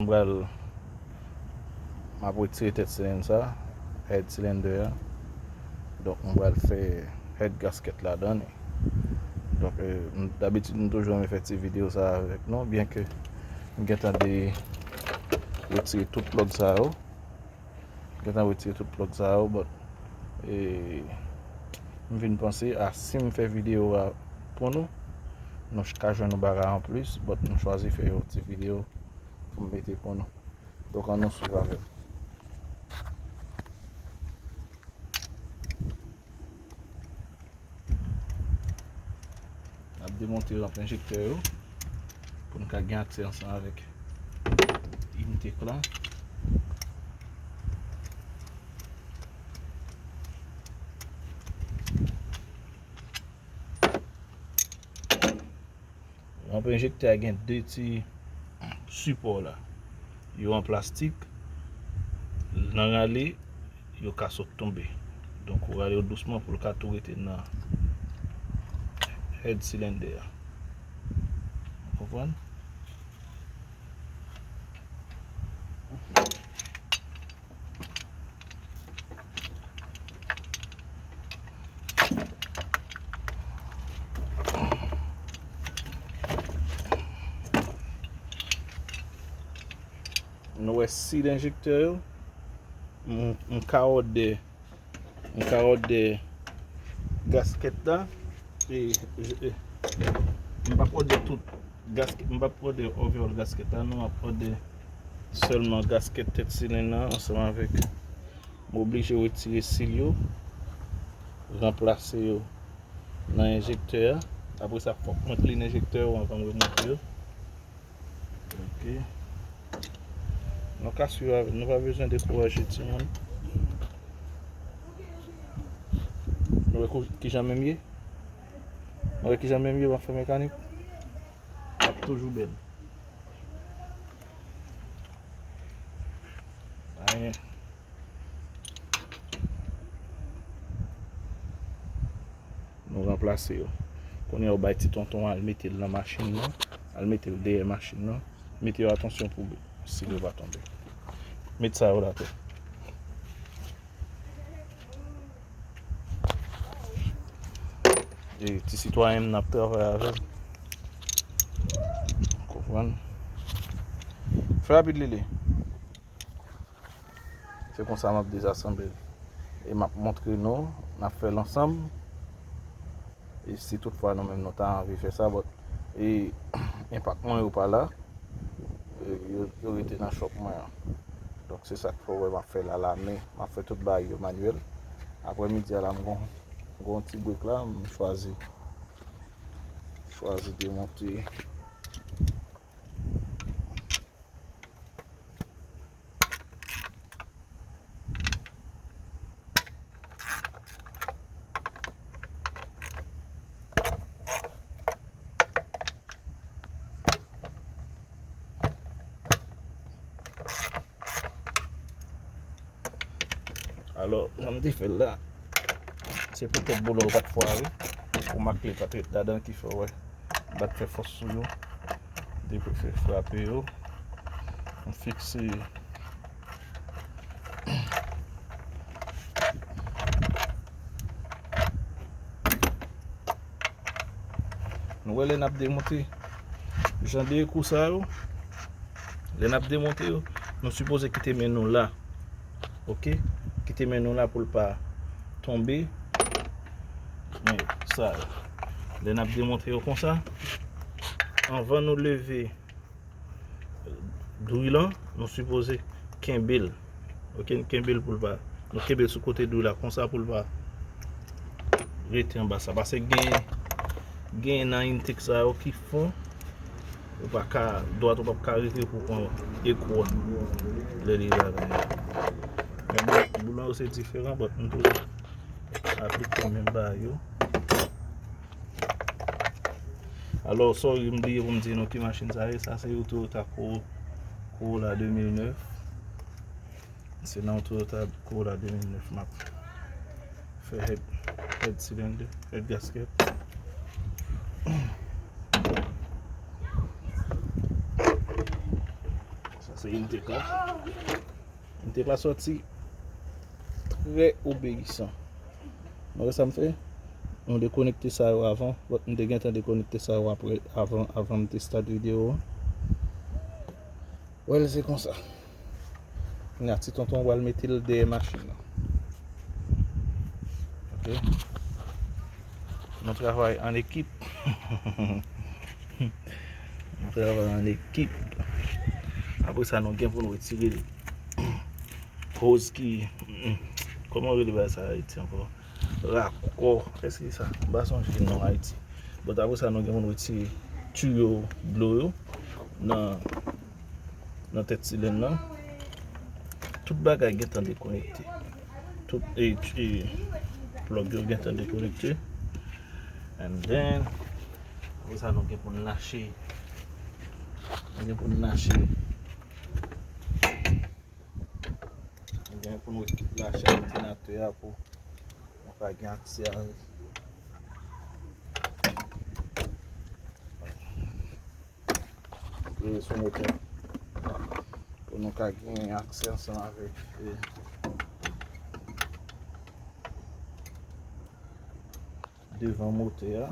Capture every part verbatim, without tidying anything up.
Pral, m ap retire tèt silenn sa, head cylinder a. Donk, m pral fè head gasket ladan li. Donk, eh, m, dabitid, m toujou renmen fè ti videyo sa avèk nou, byen ke m gentan de retire tout plug sa yo. M gentan retire tout plug sa yo, but, eh, m vin panse a si m fè videyo a pou nou, nou ka jwenn yon bagay anplis, but m chwazi fè yon ti videyo pou m mete pou nou. Donk, ann nou swiv avè m. N ap demonte ranp enjektè yo pou n ka gen aksè ansanm avèk intake la. Ranp enjektè a gen de ti sipò la. Yo an plastik, nan rale, yo ka sot tonbe. Donk, ou rale yo dousman pou l ka tou rete nan head cylinder a. Ou konprann? Nou wè sid enjektè yo. M, m ka òdè, m ka òdè gasket la. E, e, m p ap òdè tout gasket, m p ap òdè overall gasket la, non, m ap òdè sèlman gasket tèt silenn nan ansanm avèk, m oblije retire sil yo, ranplase yo nan enjektè a. Apre sa, fòk mwen clean enjektè yo anvan m remonte yo. Ok. Nou ka swiv avè m, nou pa bezwen dekouraje timoun. Nou wè kou-, kijan menm ye? Nou wè kijan menm ye, w ap fè mekanik? L ap toujou bèl. Anyen. Nou ranplase yo. Kounye a, ou bay ti tonton al mete l nan machin nan, al mete l dèyè machin nan. Mete yo atansyon pou sil yo pa tonbe. Met sa yo atè. E ti sitwayen m nan ap travay avè m. Konprann? Fè rapid, Lili. Se konsa m ap dezasanble l. E m ap montre nou, n ap fè l ansanm. E si toutfwa nou menm nou ta anvi fè sa, but, e, enpak mwen yo pa la. E, yo, yo rete nan shop mwen an. Donk, se sa k fè w wè m ap fè l alamen. M ap fè tout bagay yo manyèl. Aprè midi a la, m gon, gon ti break la, m chwazi, chwazi demonte. Alò, jan m te fè l la, se poutèt bolo yo pa t fwa wi. Pou makle pa t ret ladan ki fè w wè m pa t fè fòs sou yo. Depi fè frape yo, m fikse. Nou wè lè n ap demonte jan de kou sa yo, lè n ap demonte yo, nou sipoze kite men nou la. Ok? Kite men nou la pou l pa tonbe. Men sa yo. Lè n ap demonte yo konsa, anvan nou leve dri lan, nou sipoze kenbe l. Ok, n kenbe l pou l pa, nou kenbe l sou kote dri la konsa pou l pa rete anba sa. Paske gen, gen nan intake sa yo ki fon, ou pa ka, dwat ou p ap ka rete pou pran ekou a lè li ladan. Men bon, boulon yo se diferan, but m toujou aplike menm bagay yo. Alò, sorry, m bliye pou m di nou ki machin sa ye. Sa se yon Toyota Co-, Corolla de mil nèf. Se nan yon Toyota Corolla de mil nèf m ap fè head, head cylinder, head gasket. Sa Se intake la. Intake la sòti trè obeyisan. Nou wè sa m fè? Nou dekonekte sa yo avan. Bon, m te gentan dekonekte sa yo apre, avan, avan m te start videyo a. Well, se konsa. Kounye a, ti tonton pral mete l dèyè machin nan. Ok. Nou travay an ekip. Nou travay an ekip. Apre sa, nou gen pou nou retire koz ki, kòman yo rele bagay sa Ayiti ankò? Rakò, èske se sa? M pa sonje non Ayiti. But apre sa, nou gen pou nou retire tiyo dlo yo nan, nan tèt silenn nan. Tout bagay gentan dekonekte. Tout, e, e, plug yo gentan dekonekte. And then, apre sa, nou gen pou n lache. Nou gen pou n lache. Nou gen pou nou lache altènatè a pou nou ka gen aksè a. Vire sou motè. Pou nou ka gen aksè ansanm avèk, e, devan motè a.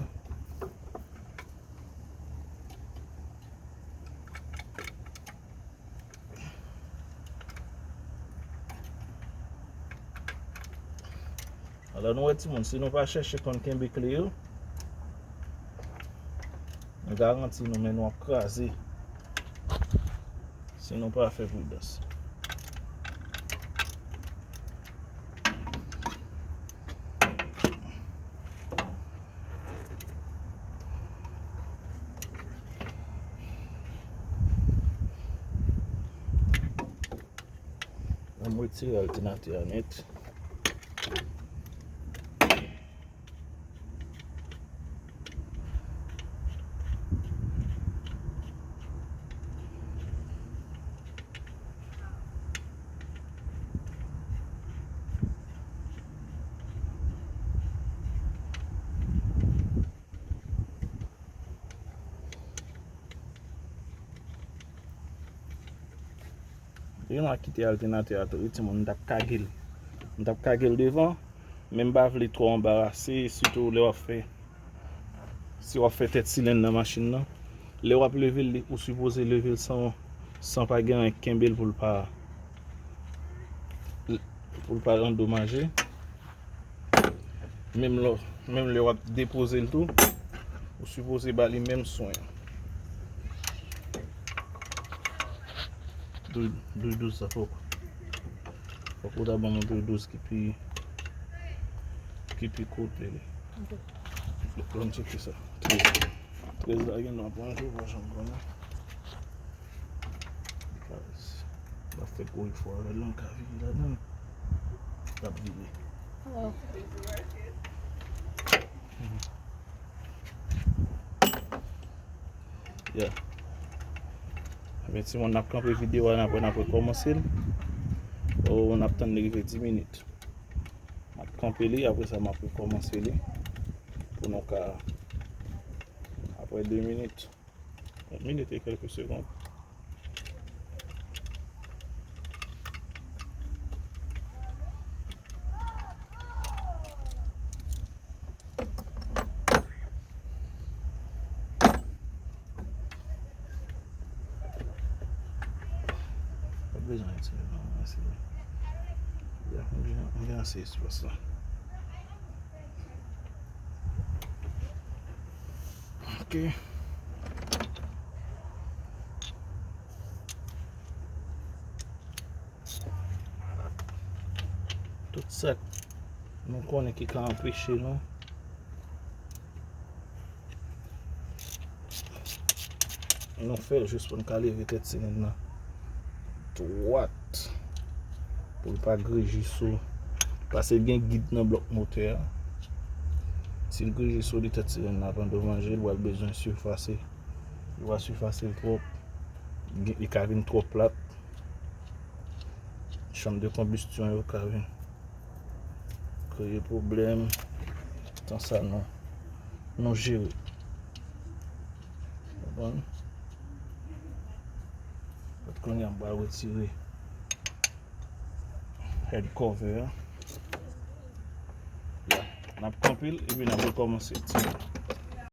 Alò, nou wè timoun, si nou pa chèche konn kenbe kle yo, m garanti nou, men nou ap kraze si nou pa fè pridans. Ann retire altènatè a nèt. Depi m a kite altènatè a tou, wi, timoun, m t ap kage l. M t ap kage l devan, men m pa vle twò anbarase, sitou lè w ap fè, si w ap fè tèt silenn nan machin nan. Lè w ap leve l, ou sipoze leve l san, san pa gen anyen k kenbe l pou l pa, pou l pa andomaje. Menm lè, menm lè w ap depoze l tou, ou sipoze ba li menm swen an. Dwe, dwe douz sa fòk, fòk ou ta ban m yon dwe douz ki pi, ki pi kote li. Ok. Bon, tcheke sa. Trèz. Trèz la gen dwa pran jou, pa janm konnen. L ap fè gwo efò avè l, l ka vire ladan l. L ap vire. Yeah. Ebyen, timoun, n ap kanpe videyo a, n ap, n ap rekòmanse l. O, n ap tann li rive dis minit. M ap kanpe li, apre sa, m ap rekòmanse li. Pou nou ka, apre de minit. Yon minit e kèlke segonn. Pa bezwen retire non, mèsi. Ya, m gen, m gen ase espas la. Ok. Tout sa nou konnen ki ka anpeche nou, nou fè l jis pou n ka leve tèt silenn nan dwat. Pou l pa grije sou, paske gen gid nan blòk motè a. Si l grije sou li, tèt silenn nan ap andomaje, l pral bezwen sifase. Li va sifase l twòp. Gen, li ka vin twò plat. Chanm de konbistyon yo ka vin kreye pwoblèm. Tan sa, nou, nou jere. Konprann? Lòt Kounye a m pral retire head cover a. Ya, n ap kanpe l epi n ap rekòmanse tire.